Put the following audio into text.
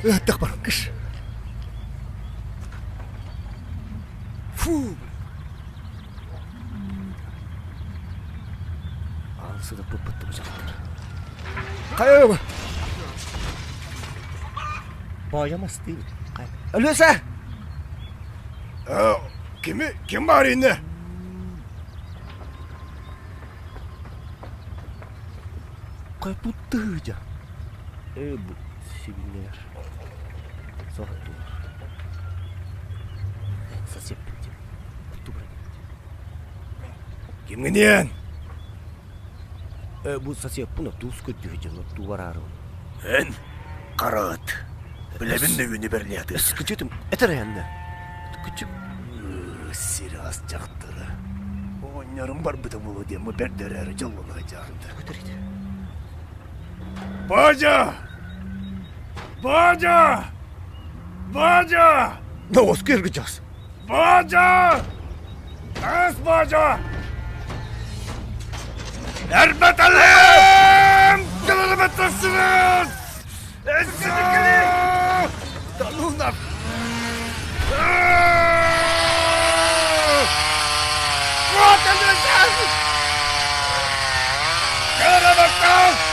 Ыһыттах баран кыш. Фу! Аан сыдаппыппыт дьахтар. Хайа Боойом астыыбыт. Өлүөсэ! Кими, ким баар инне? Капутыдя. Э, бу сибиннэр. Соһуттулар. Сосеппит. Кимҥиниэн? Э, бу сосеппун туус көрдүһү дьыл туу бараарым. Эн хараат. Билэбин да үүнү берлиаты. Кычытым, этэр янна. Кычык. Сир ас дьахтара. Оҕонньорум барбыта буолуо диэн бу бэрдэрээри дьоллоно дьаанта. Бадя! Бадя! Бадя! Ноос кыргычас. Бадя! Таас Бадя! Эрбэтэлим! Кылылыбыттасыныз! Да ну нах! Вот это! Карабактан!